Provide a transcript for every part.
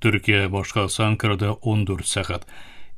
Төркия башкаласы Анкарада 14 сәгать.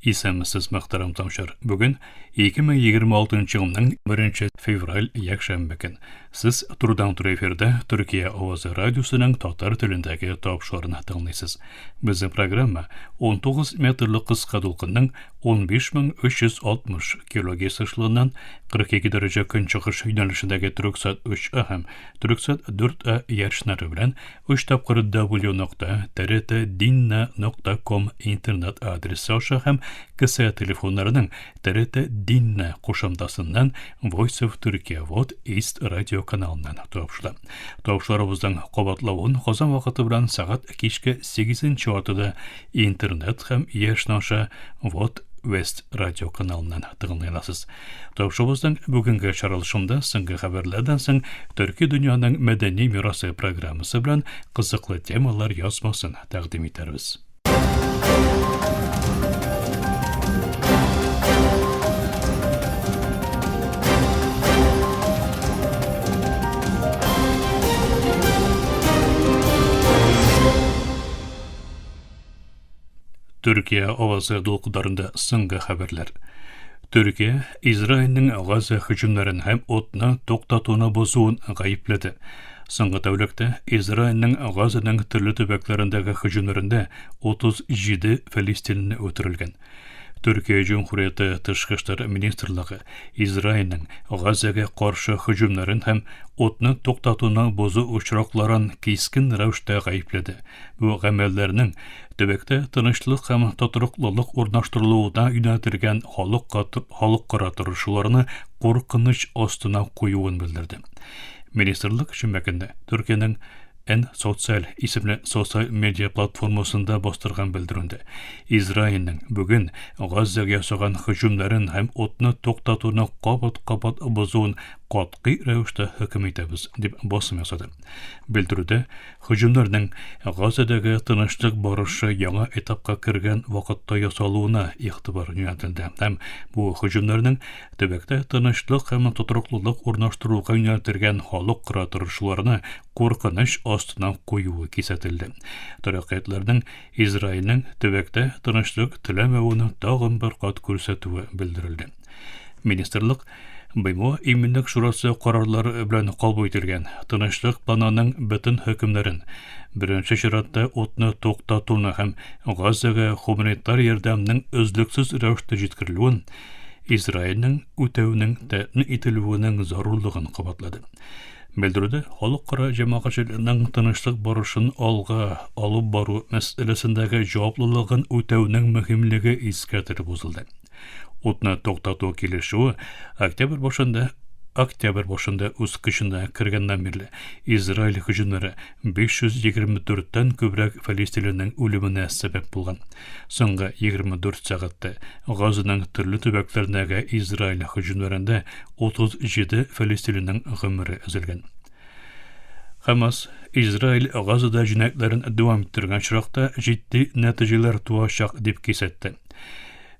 Исәнмесез, мөхтәрәм тыңлаучылар. Бүген 2026 елның 1 февраль якшәмбе көн. Сез турыдан-туры эфирда Төркия авазы радиосының татар телендәге тапшыруын тыңлыйсыз. Безнең программа 19 метрлы кыска дулкынның 15360 килогерц эшелоныннан 42 дәрәҗә көнчыгыш юнәлешендәге Төрксат 3А һәм Төрксат 4А ярышнары белән Өч тапкыр w нокта trt-dinna нокта ком интернет адресы аша һәм кесә телефоннарының TRT Dinna кушымтасыннан Voice of Turkey Вот East радио каналыннан тапшыра. Тавышларыбызның кабатлавын Казан вакыты белән сәгать кичке 8 яртыда интернет һәм яшь аша Вот West радио каналыннан тыңлый аласыз. Тапшыруыбызның бүгенге чыгарылышында соңгы хәбәрләрдән соң Төрки дөньяның мәдәни мирасы программасы белән кызыклы темалар язмасын тәкъдим итәрбез. Төркия авазы дулкыннарында соңгы хәбәрләр. Төркия Израильнең Газа һөҗүмнәрен һәм утны туктатуны бозуын гаепләде. Соңгы тәүлектә Израильнең Газаның төрле төбәкләрендәге һөҗүмнәрендә 37 фәлестинле үтерелгән. Төркия Җөмһүрияте Тышкы эшләр министрлыгы Израильнең Газага каршы һөҗүмнәрен һәм утны туктатуны бозу очракларын кискен рәвештә гаепләде. Бу гамәлләрнең төбәктә тынычлык һәм тотрыклылык урнаштырылуына юнәлтелгән халыкара тырышуларны куркыныч астына куюын белдерде. Министрлык җомга көнне Төркиянең N Социаль исемле социаль медиа платформасында бастырган белдерүендә Израильнең бүген Газзәгә ясаган һөҗүмнәрен һәм утны туктатуны кабат-кабат бозуын катгый рәвештә хөкем итәбез, дип басым ясады. Белдерүдә Һөҗүмнәрнең Газадагы тынычлык барышы яңа этапка кергән вакытта ясалуына игътибар юнәлтелде һәм бу һөҗүмнәрнең төбәктә тынычлык һәм тотрыклылык урнаштыруга юнәлтелгән халыкара тырышуларны куркыныч астына куюы кисәтелде. Тәрәккыятләрнең Израильнең төбәктә тынычлык теләмәвен тагын бер кат күрсәтүе белдерелде. Министрлык БМО Иминлек шурасы карарлары белән кабул ителгән тынычлык планының бөтен хөкемнәрен, беренче чиратта утны туктатуны һәм Газага гуманитар ярдәмнең өзлексез рәвештә җиткерелүен Израильнең үтәүнең тәэмин ителүенең зарурлыгын кабатлады. Белдерүдә халыкара җәмәгатьчелекнең тынычлык барышын алга алып бару мәсьәләсендәге җаваплылыгын үтәүнең мөһимлеге искәртелеп узылды. Утны туктату килешүе октябрь башында октябрь башында үз көченә кергәннән бирле Израиль һөҗүмнәре 524-тән күбрәк фәлестинленең үлеменә сәбәп булган. Соңгы 24 сәгатьтә Газаның төрле төбәкләрендәге Израиль һөҗүмнәрендә 37 фәлестинленең гомере өзелгән. Хамас Израиль Газада җинаятьләрен дәвам иттергән очракта җитди нәтиҗәләр туачак дип кисәтте.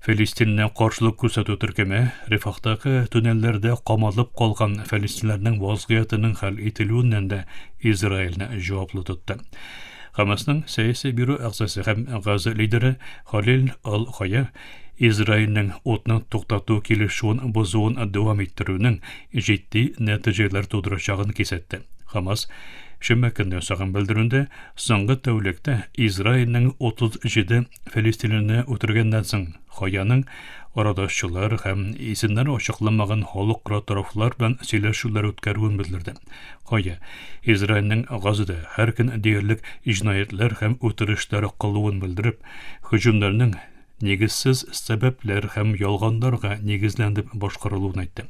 Фәлестиннән каршылык күрсәтү төркеме Рефахтагы туннельләрдә камалып калган фәлестиннәрнең вазгыятенең хәл ителүеннән дә Израильне җаваплы тотты. Хамасның сәяси бюро әгъзасы һәм Газа лидеры Халил Ал-Хая Израильнең утны туктату килешүен бозуын дәвам иттерүнең җитди нәтиҗәләр тудырачагын кисәтте. Хамас шимбә көнне ясаган белдерүендә соңгы тәүлектә Израильнең 37 Фәлестинлене үтергәннән соң, Хаяның арадашчылар һәм исемнәре ачыкланмаган халыкара тарафлар белән сөйләшүләр үткәрүен белдерде. Хая, Израильнең Газада һәр көн диярлек җинаятьләр һәм үтерешләр кылуын белдереп, һөҗүмнәрнең нигезсез сәбәпләр һәм ялганнарга нигезләнеп башкарылуын әйтте.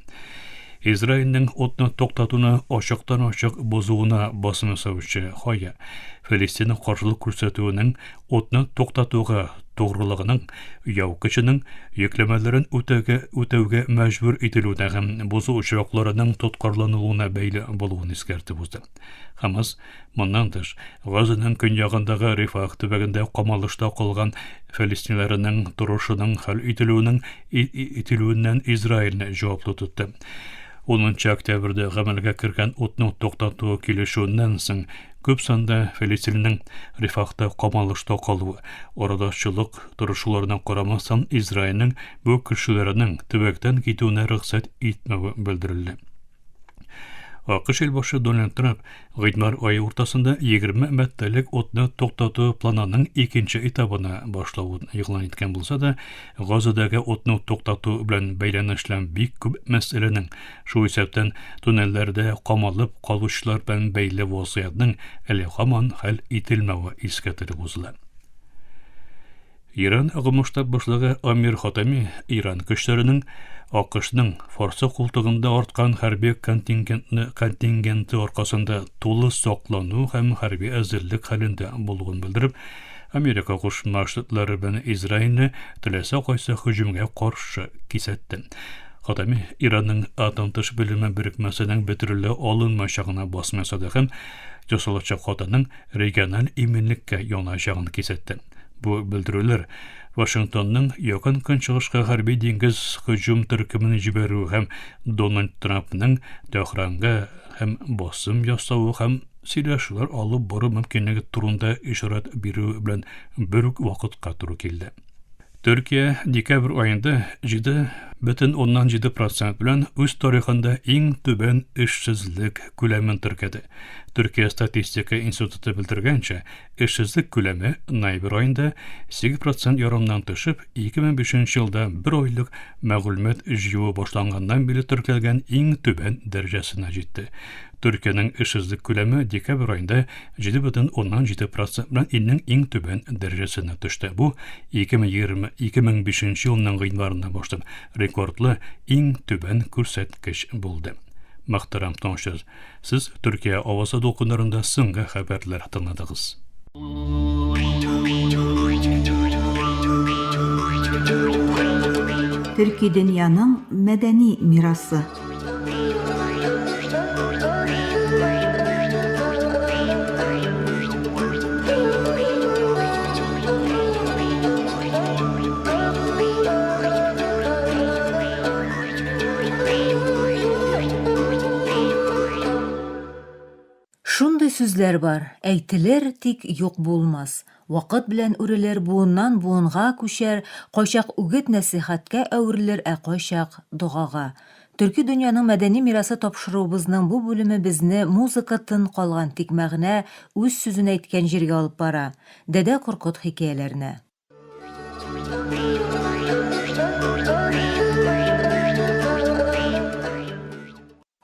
Израильнең утны туктатуны ачыктан-ачык бозуына басым ясаучы Хая, Фәлестина каршылык күрсәтүенең утны туктатуга тугрылыгының, яу көченең йөкләмәләрен үтәүгә, үтәүгә мәҗбүр ителүенә һәм бозу очракларының тоткарланылуына бәйле булуын искәртеп узды. Хамас, моннан тыш, Газаның көньягындагы Рифах төбәгендә камалышта калган фәлестиннәрнең торышының хәл ителүенең ителүеннән Израильне җаваплы тотты. 10 октябрьдә гамәлгә кергән утны туктату килешүеннән соң. Күп санда фәләстиннең Рифахта камалышта калуы, арадашчылык тырышуларына карамастан, Израильнең бу кешеләренең төбәктән китүенә рөхсәт итмәве белдерелде. АКШ илбашы Дональд Трамп гыйнвар ае уртасында 20 маддәлек утны туктату планының икенче этабына башлавын игълан иткән булса да, Газадагы утны туктату белән бәйләнешле бик күп мәсьәләнең, шул исәптән туннельләрдә камалып калучылар белән бәйле вазгыятьнең әле һаман хәл ителмәве искәртелеп узыла. Иран агымы штаб башлыгы Амир Хатами Иран көчләренең АКШның Фарсы култыгында арткан хәрби контингентны контингенты аркасында тулы саклану һәм хәрби әзерлек хәлендә булуын белдереп, Америка Кушма Штатлары белән Израильне теләсә кайсы һөҗүмгә каршы кисәтте. Хатами Иранның атом тыш бүлеме берекмәсенең бетерелә алынмаячагына басым ясады һәм ясалачак хатаның региональ иминлеккә янаячагын кисәтте. Бу белдерүләр Вашингтонның Якын Көнчыгышка хәрби диңгез һөҗүм төркемен җибәрү һәм Дональд Трампның Тәһранга һәм басым ясавы һәм сөйләшүләр алып бару мөмкинлеге турында ишарәт бирү белән бер үк вакытка туры килде. Төркия декабрь аенда 7,7 процент белән үз тарихында иң түбән эшсезлек күләмен теркәде. Төркия статистика институты белдергәнчә, эшсезлек күләме ноябрь аенда 8 процент ярымнан төшеп, 2005 елда бер айлык мәгълүмат җыюы башланганнан бирле теркәлгән иң түбән дәрәҗәсенә җитте. Төркиянең эшсезлек күләме декабрь аенда 7,7 процент белән илнең иң түбән дәрәҗәсенә төште. Бу 2020 2005 елның гыйнварыннан башлап рекордлы иң түбән күрсәткеч булды. Мөхтәрәм тыңлаучылар, сез Төркия авазы дулкыннарында соңгы хәбәрләр тыңладыгыз. Төрки дөньяның мәдәни мирасы. Шундый сүзләр бар, әйтелер, тик юк булмас. Вакыт белән үрелер, буыннан буынга күчәр, кайчак үгет-нәсыйхәткә әверелер, ә кайчак, догага. Төрки дөньяның мәдәни мирасы тапшыруыбызның бу бүлеме безне музыка тын калган, тик мәгънә үз сүзен әйткән җиргә алып бара, Дәдә Коркыт хикәяләренә.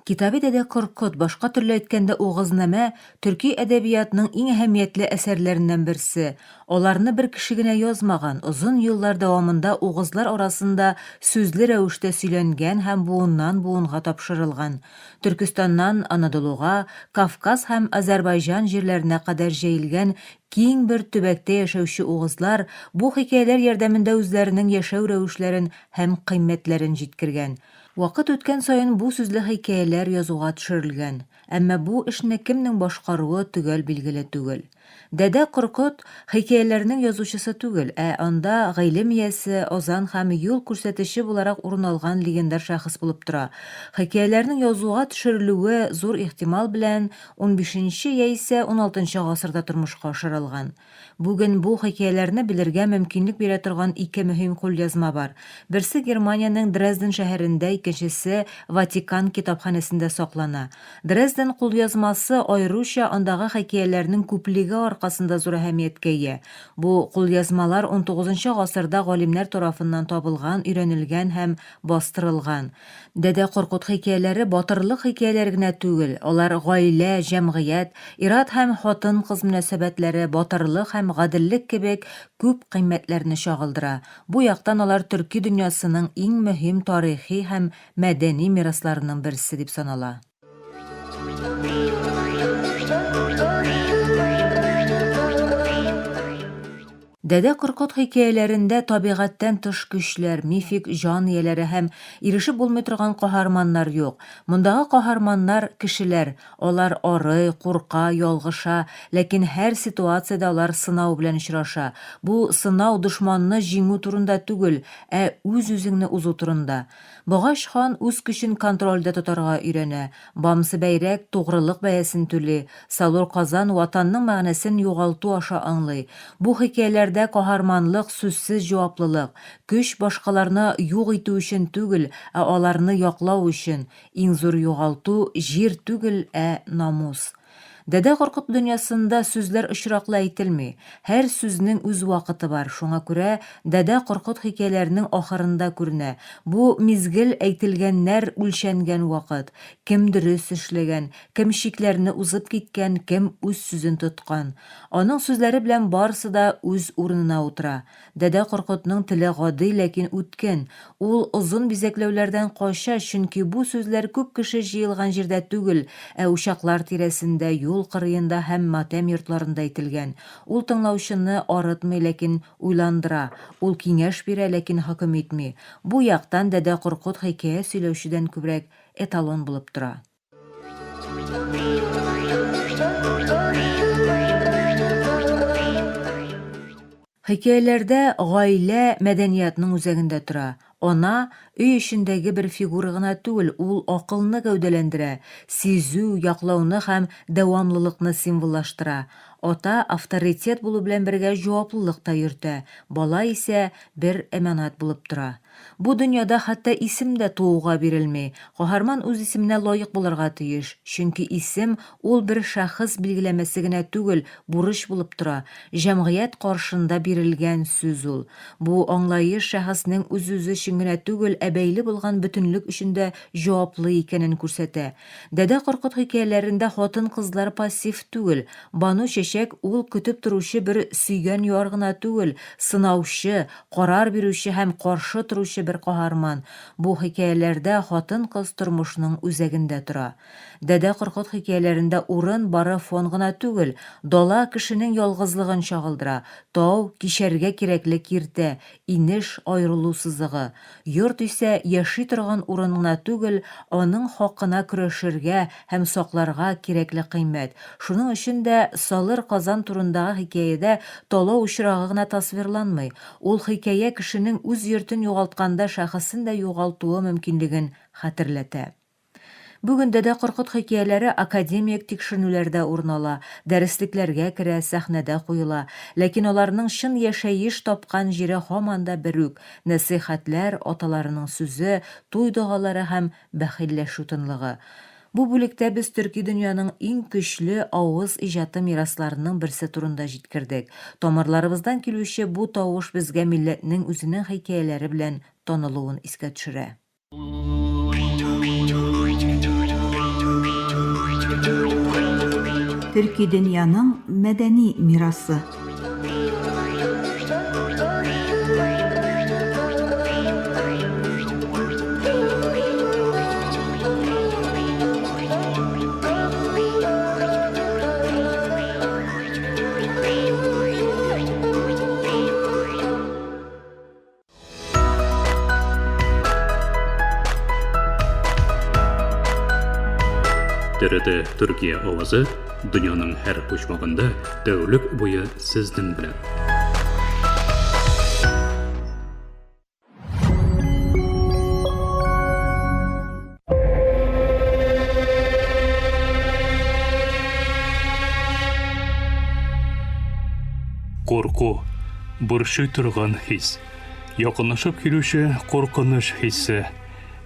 Китаби Дәдә Коркыт, башка төрле әйткәндә Угызнамә, төрки әдәбиятның иң әһәмиятле әсәрләреннән берсе. Аларны бер кеше генә язмаган, озын еллар дәвамында угызлар арасында сүзле рәвештә сөйләнгән һәм буыннан-буынга тапшырылган. Төркестаннан Анадолуга, Кавказ һәм Азәрбайҗан җирләренә кадәр җәелгән Киң бер төбәктә яшәүче угызлар бу хикәяләр ярдәмендә үзләренең яшәү рәвешләрен һәм кыйммәтләрен җиткергән. Вакыт үткән саен бу сүзле хикәяләр язуга төшерелгән. Әмма бу эшне кемнең башкаруы төгәл билгеле түгел. Дәдә Коркыт хикәяләрнең язучысы түгел, ә анда гыйлем иясе, азан һәм юл күрсәтүче буларак урын алган легендар шәхес булып тора. Хикәяләрнең язуга төшерелүе зур ихтимал белән унбишенче яисә уналтынчы гасырда тормышка ашырылган. Бүген бу хикәяләрне белергә мөмкинлек бирә торган ике мөһим кулъязма бар. Берсе Германиянең Дрезден шәһәрендә, икенчесе Ватикан китапханәсендә саклана. Дрезден кулъязмасы аеруча андагы хикәяләрнең күплеге аркасында зур әһәмияткә ия. Бу кулъязмалар унтугызынчы гасырда галимнәр тарафыннан табылган, өйрәнелгән һәм бастырылган. Дәдә Коркут хикәяләре батырлык хикәяләре генә түгел, алар гаилә, җәмгыять, ир-ат һәм хатын-кыз мөнәсәбәтләре, батырлык һәм гаделлек кебек күп кыйммәтләрне чагылдыра. Бу яктан алар төрки дөньясының иң мөһим тарихи һәм мәдәни мирасларының берсе дип санала. Дәдә Коркыт хикәяләрендә табигатьтән тыш көчләр, мифик җан ияләре һәм ирешеп булмый торган каһарманнар юк. Мондагы каһарманнар, кешеләр. Алар арый, курка, ялгыша, ләкин һәр ситуациядә алар сынау белән очраша. Бу сынау дошманны җиңү турында түгел, ә үз-үзеңне узу турында. Богач хан үз көчен контрольдә тотарга өйрәнә. Бамсы Бәйрәк тугрылык бәясен түли, Салур Казан Ватанның мәгънәсен югалту аша аңлый. Бу хикәяләрдә каһарманлык, сүзсез җаваплылык. Көч башкаларны юк итү өчен түгел, ә аларны яклау өчен. Иң зур югалту, җир түгел, ә намус. Дәдә Коркыт дөньясында сүзләр очраклы әйтелми. Һәр сүзнең үз вакыты бар, шуңа күрә Дәдә Коркыт хикәяләренең ахырында күренә. Бу мизгел, әйтелгәннәр үлчәнгән вакыт. Кем дөрес эшләгән, кем чикләрне узып киткән, кем үз сүзен тоткан. Аның сүзләре белән барысы да үз урынына утыра. Дәдә Коркытның теле гади, ләкин үткен. Ул озын бизәкләүләрдән кача, чөнки бу сүзләр күп кеше җыелган җирдә түгел, ә учаклар тирәсендә, юл кырыенда һәм матәм йортларында әйтелгән. Ул тыңлаучыны арытмый, ләкин уйландыра. Ул киңәш бирә, ләкин хөкем итми. Бу яктан Дәдә Коркыт хикәя сөйләүчедән күбрәк эталон булып тора. Хикәяләрдә гаилә мәдәниятның үзәгендә тора. Ана, өй эчендәге бер фигура гына түгел, ул акылны гәүдәләндерә, сизү, яклауны һәм дәвамлылыкны символлаштыра. Ата авторитет булу белән бергә җаваплылык та йөртә, бала исә бер әманат булып тора. Бу дөньяда хәтта исем дә тууга бирелми. Каһарман үз исеменә лаек булырга тиеш. Чөнки исем, ул бер шәхес билгеләмәсе генә түгел, бурыч булып тора. Җәмгыять каршында бирелгән сүз ул. Бу аңлаеш шәхеснең үз-үзе өчен генә түгел, ә бәйле булган бөтенлек өчен дә җаваплы икәнен күрсәтә. Дәдә Коркыт хикәяләрендә хатын-кызлар пассив түгел. Бану Чәчәк ул көтеп торучы бер сөйгән яр гына түгел, сынаучы, карар бирүче һәм каршы торучы бер каһарман. Бу хикәяләрдә хатын-кыз тормышның үзәгендә тора. Дәдә Коркыт хикәяләрендә урын бары фон гына түгел, дала кешенең ялгызлыгын чагылдыра, тау, кичәргә кирәкле киртә, инеш, аерылу сызыгы. Йорт исә яши торган урын гына түгел, аның хакына көрәшергә һәм сакларга кирәкле кыйммәт. Шуның өчен дә Салыр Казан турындагы хикәядә талау очрагы гына тасвирланмый, ул хикәя кешенең үз йортын югалтканда шәхесен дә югалтуы мөмкинлеген хәтерләтә. Бүген Дәдә Коркыт хикәяләре академик тикшеренүләрдә урын ала, дәреслекләргә керә, сәхнәдә куела. Ләкин аларның чын яшәеш тапкан җире һаман да бер үк, нәсыйхәтләр, аталарының сүзе, туй догалары һәм бәхилләшү тынлыгы. Бу бүлектә без төрки дөньяның иң көчле авыз иҗаты мирасларының берсе турында җиткердек. Тамырларыбыздан килүче бу тавыш безгә милләтнең үзенең хикәяләре белән танылуын искә төшерә. Төрки дөньяның мәдәни мирасы. TRT Төркия авазы дөньяның һәр почмагында тәүлек буе сезнең белән. Курку, борчый торган хис. Якынлашып килүче куркыныч хисе,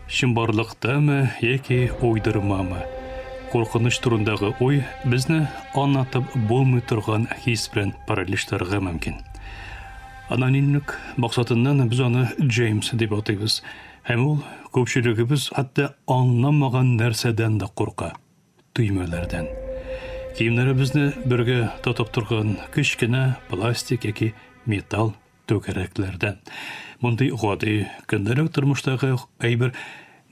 чынбарлыктамы яки уйдырмамы? Куркыныч турындагы уй безне аңлатып булмый торган хис белән параличларга мөмкин. Анонимлек максатыннан без аны Джеймс дип атыйбыз. Һәм ул күпчелегебез хәтта аңламаган нәрсәдән дә курка. Төймәләрдән. Киемнәребезне бергә тотып торган кечкенә пластик яки металл түгәрәкләрдән. Мондый гади көндәлек тормыштагы әйбер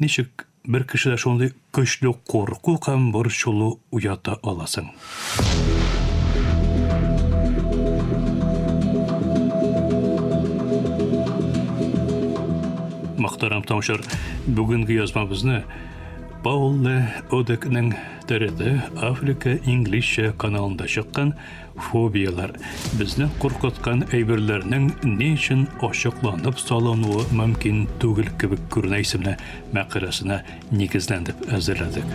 ничек бер кешедә шундый көчле курку һәм борчылу уята аласың? Мөхтәрәм тыңлаучылар, бүгенге язмабызны Пауле Одекның ТРТ Африка инглизчә каналында чыккан Фобияләр, безне куркыткан әйберләрнең ни өчен ачыкланып салынуы мөмкин түгел кебек күренә исемле мәкаләсенә нигезләндеп әзерләдек.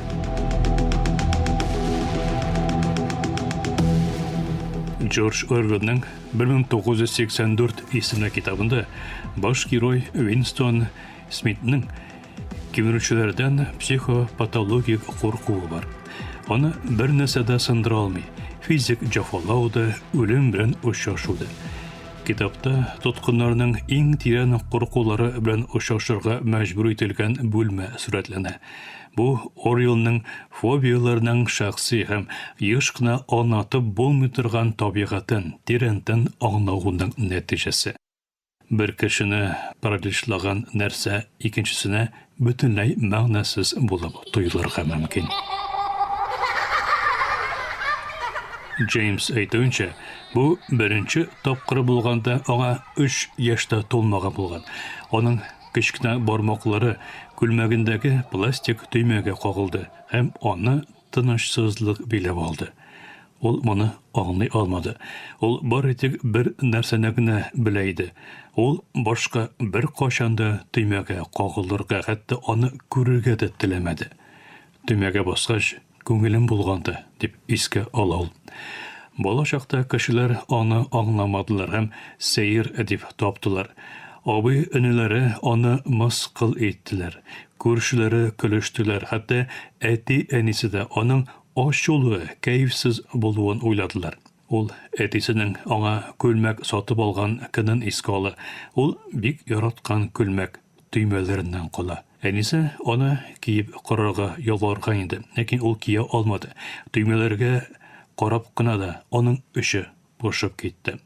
Джордж Орвеллның 1984 исемле китабында баш герой Винстон Смитның кимерүчеләрдән психопатологик куркуы бар. Аны бер нәрсә дә сындыра алмый. Физик җәфалау да, үлем белән очрашу да. Китапта тоткыннарның иң тирән куркулары белән очрашырга мәҗбүр ителгән бүлмә сурәтләнә. Бу Орвеллның фобияләренең шәхси һәм еш кына аңлатып булмый торган табигатен тирәнтен аңлавының нәтиҗәсе. Бер кешене параличлаган нәрсә икенчесенә бөтенләй мәгънәсез булып тоелырга мөмкин. Джеймс әйтүенчә, бу беренче тапкыры булганда аңа өч яшь тә тулмаган булган. Аның кечкенә бармаклары күлмәгендәге пластик төймәгә кагылды һәм аны Тынычсызлык биләп алды. Ул моны аңлый алмады. Ул бары тик бер нәрсәне генә белә иде, ул башка беркайчан да төймәгә кагылырга, хәтта аны күрергә дә теләмәде. Төймәгә баскач, күңелем болганды, дип искә ала ул. Бала чакта кешеләр аны аңламадылар һәм сәер дип таптылар. Абый-энеләре аны мыскыл иттеләр. Күршеләре көлештеләр, хәтта әти-әнисе дә аның ачулы, кәефсез булуын уйладылар. Ул әтисенең аңа күлмәк сатып алган көнен искә ала. Ул бик яраткан күлмәк төймәләреннән кала. Әнисе аны киеп карарга ялварган иде, ләкин ул кия алмады. Төймәләргә карап кына да аның эче пошып китте.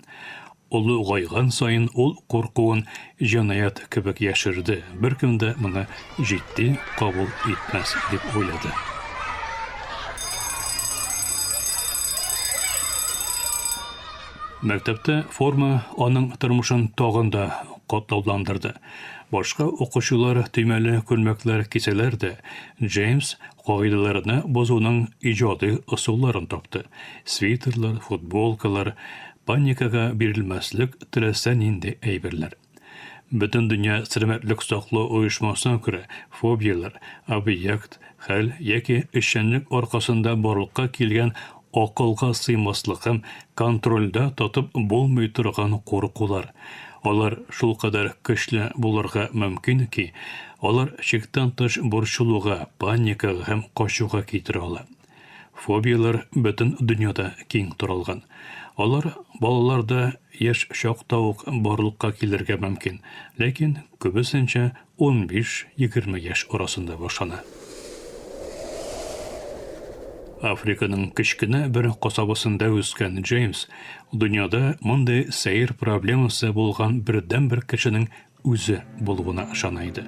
Олыгайган саен ул куркуын җинаять кебек яшерде, беркем дә моны җитди кабул итмәс дип уйлады. Мәктәптә форма аның тормышын тагын да катлауландырды. Башка укучылар төймәле күлмәкләр кисәләр дә, Джеймс кагыйдәләрне бозуның иҗади ысулларын тапты. Свитерлар, футболкалар, паникага бирелмәслек теләсә нинди әйберләр. Бөтендөнья сәламәтлек саклау оешмасына күрә, фобияләр, объект, хәл яки эшчәнлек аркасында барлыкка килгән акылга сыймаслык һәм контрольдә тотып булмый торган куркулар. Алар шулкадәр көчле булырга мөмкин ки, алар чиктән тыш борчылуга, паникага һәм качуга китерә ала. Фобияләр бөтен дөньяда киң таралган. Алар балаларда яшь чакта ук барлыкка килергә мөмкин, ләкин күбесенчә 15-20 яшь арасында башлана. Африканың кечкенә бер касабасында үскән Джеймс дөньяда мондый сәер проблемасы булган бердәнбер кешенең үзе булуына ышана иде.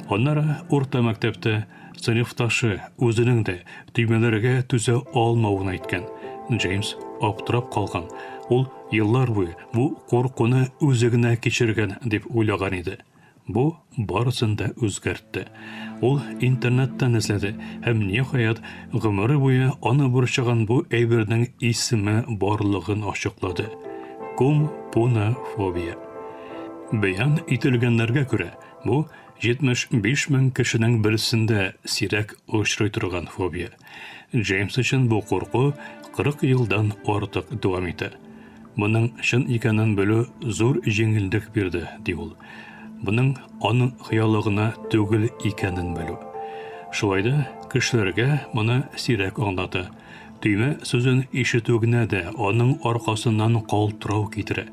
Аннары урта мәктәптә сыйныфташы үзенең дә төймәләргә түзә алмавын әйткән. Джеймс аптырап калган. Ул еллар буе бу куркуны үзе генә кичергән дип уйлаган иде. Бу барысын да үзгәртте. Ул интернеттан эзләде һәм, ниһаять, гомере буе аны борчыган бу әйбернең исеме барлыгын ачыклады. Кумпунофобия. Бәян ителгәннәргә күрә, бу 75 мең кешенең берсендә сирәк очрый торган фобия. Джеймс өчен бу курку 40 елдан артык дәвам итә. Моның чын икәнен белү зур җиңеллек бирде, ди ул. Моның аның хыялы гына түгел икәнен белү. Шулай да кешеләргә моны сирәк аңлата. Төймә сүзен ишетү генә дә аның аркасыннан калтырау китерә.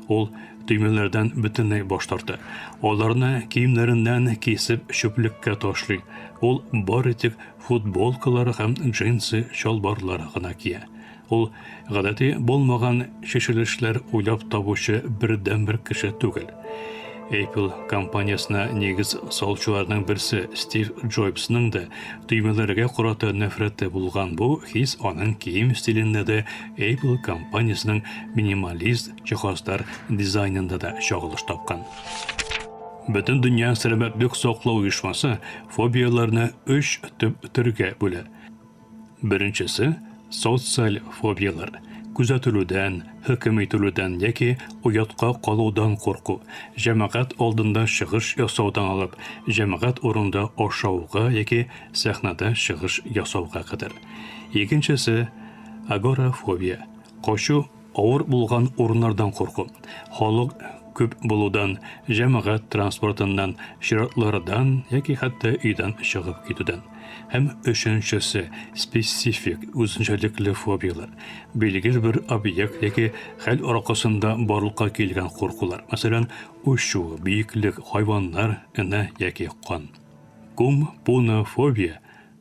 Ул төймәләрдән бөтенләй баш тарта. Аларны киемнәреннән кисеп чүплеккә ташлый. Ул бары тик футболкалар һәм джинсы чалбарлар гына кия. Ул гадәти булмаган чишелешләр уйлап табучы бердәнбер кеше түгел. Apple компаниясенә нигез салучыларның берсе Стив Джобсның да төймәләргә карата нәфрәте булган бу хис аның кием стилендә дә, Apple компаниясенең минималист җиһазлар дизайнында да чагылыш тапкан. Бөтендөнья сәламәтлек саклау оешмасы фобияләрне өч төп төргә бүлә. Беренчесе, социаль фобияләр, күзәтелүдән, хөкем ителүдән яки оятка калудан курку, җәмәгать алдында чыгыш ясаудан алып, җәмәгать урынында ашауга яки сәхнәдә чыгыш ясауга кадәр. Икенчесе, агорафобия, качу Авыр булган урыннардан курку, халык күп булудан, җәмәгать транспортыннан, чиратлардан яки хәтта өйдән чыгып китүдән. Һәм өченчесе, специфик, үзенчәлекле фобияләр, билгеле бер объект яки хәл аркасында барлыкка килгән куркулар, мәсәлән, очу, биеклек, хайваннар, энә яки кан. Кумпунофобия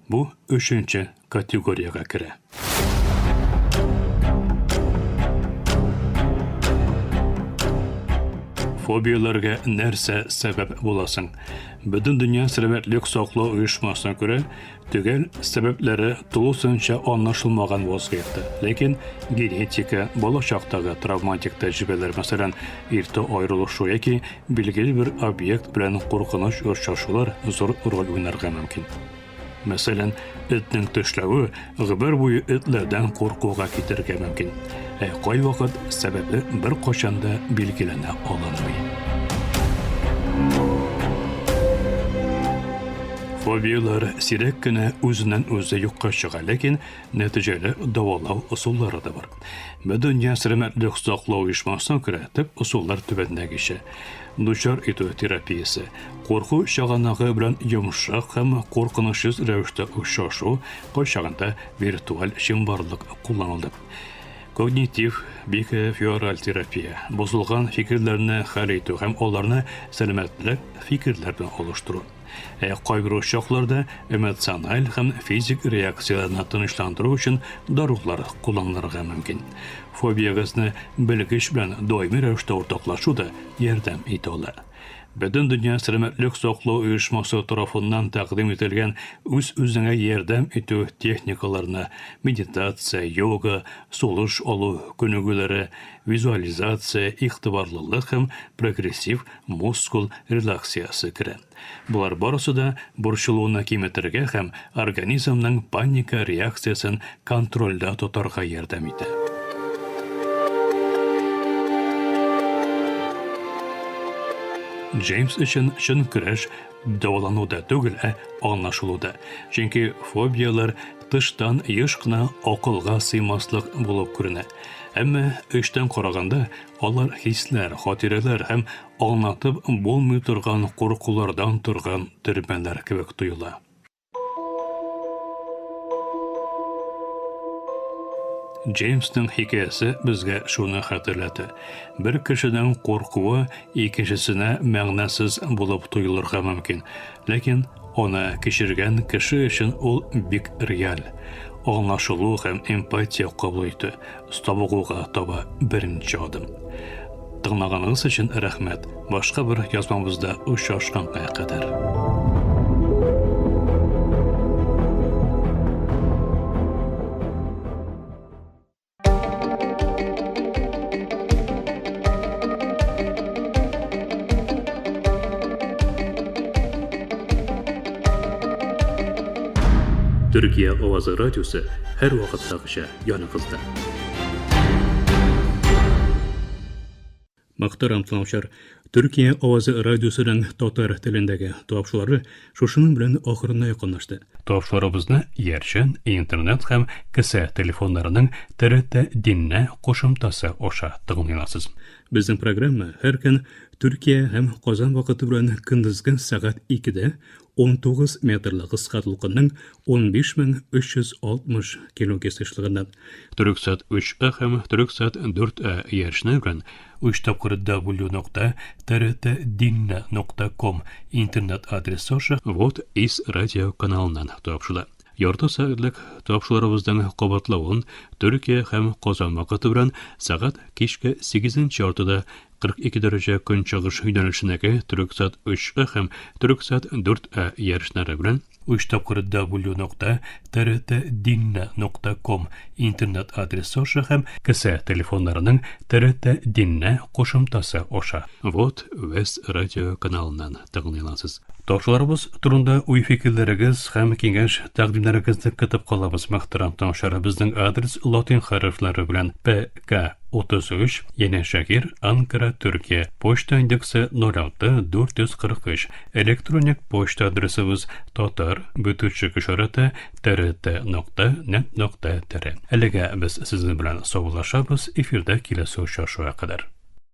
бу өченче категориягә керә. Фобияләргә нәрсә сәбәп була соң? Бөтендөнья сәламәтлек саклау оешмасына күрә, төгәл сәбәпләре тулысынча аңлашылмаган вазгыятьтә. Ләкин генетика, балачактагы травматик тәҗрибәләр, мәсәлән, иртә аерылышу яки билгеле бер объект белән куркыныч очрашулар зур роль уйнарга мөмкин. Мәсәлән, этнең тешләве гомер буе этләрдән куркуга китерергә мөмкин. Ә кайвакыт сәбәбе беркайчан да билгеләнә алынмый. Фобияләр сирәк кенә үзеннән-үзе юкка чыга, ләкин нәтиҗәле дәвалау ысуллары да бар. Бөтендөнья сәламәтлек саклау оешмасына күрә, төп ысуллар түбәндәгечә. Дучар итү терапиясе, курку чыганагы белән йомшак һәм куркынычсыз рәвештә очрашу, кайчагында виртуаль чынбарлык кулланылды. Когнитив бихевиораль терапия, бозылган фикерләрне хәл итү һәм аларны сәламәтлек фикерләр белән алыштыру. Ә кайбер очракларда эмоциональ һәм физик реакцияләрне тынычландыру өчен дарулар кулланылырга мөмкин. Фобиягезне белгеч белән даими рәвештә уртаклашу да ярдәм итә ала. Бөтендөнья сәламәтлек саклау оешмасы тарафыннан тәкъдим ителгән үз-үзеңә ярдәм итү техникаларына медитация, йога, сулыш алу күнегүләре, визуализация, игътибарлылык һәм прогрессив мускул релаксиясе керә. Болар барысы да борчылуны киметергә һәм организмның паника реакциясен контрольдә тотарга ярдәм итә. Джеймс өчен чын көрәш дәвалануда түгел, ә аңлашылуда. Чөнки фобияләр тыштан еш кына акылга сыймаслык булып күренә. Әмма эчтән караганда, алар хисләр, хатирәләр һәм аңлатып булмый торган куркулардан торган төрмәләр кебек тоела. Джеймсның хикәясе безгә шуны хәтерләтә. Бер кешенең куркуы икенчесенә мәгънәсез булып тоелырга мөмкин. Ләкин аны кичергән кеше өчен ул бик реаль. Аңлашылу һәм эмпатия кабул итү, Савыгуга таба беренче адым. Тыңлаганыгыз өчен рәхмәт. Башка бер язмабызда очрашканга кадәр. Төркия авазы радиосы һәрвакыттагыча яныгызда. Мөхтәрәм тыңлаучылар, Төркия авазы радиосының татар телендәге тапшырулары шушының белән ахырына якынлашты. Тапшыруларыбызны иярчен, интернет һәм кесә телефоннарының TRT Динне кушымтасы аша тыңлый аласыз. Безнең программа һәр көн Төркия һәм Казан вакыты белән көндезге сәгать 2-дә 19 метрлы кыска дулкынның 15360 килогерц ешлыгыннан Төрексат 3А һәм Төрексат 4А иярчене белән 3 тапкыр w нокта trtdinne.com интернет адресы аша Вот из радио каналыннан тапшыла. Ярты сәгатьлек тапшыруларыбызның кабатлавын Төркия һәм Казан вакыты белән сәгать кичке 8 яртыда 42 дәрәҗә көнчыгыш юнәлешендәге Төрексат 3А һәм Төрексат 4А иярченнәре белән. Өч тапкыр w нокта trtdinne.com интернет адресы аша һәм кесә телефоннарының TRT Dinle кушымтасы аша. Вот Вест радио каналыннан тыңлый аласыз. Тапшыруларыбыз турында уй-фикерләрегез һәм киңәш тәкъдимнәрегезне көтеп калабыз, мөхтәрәм тыңлаучылар. Безнең адрес латин хәрефләре белән ПК 33, Янәшәһир, Анкара, Төркия. Почта индексы 06 443. Электроник почта адресыбыз татар бөтүчек ишарәте trt нокта нет нокта tr. Әлегә без сезнең белән саубуллашабыз, эфирдә киләсе очрашуга кадәр.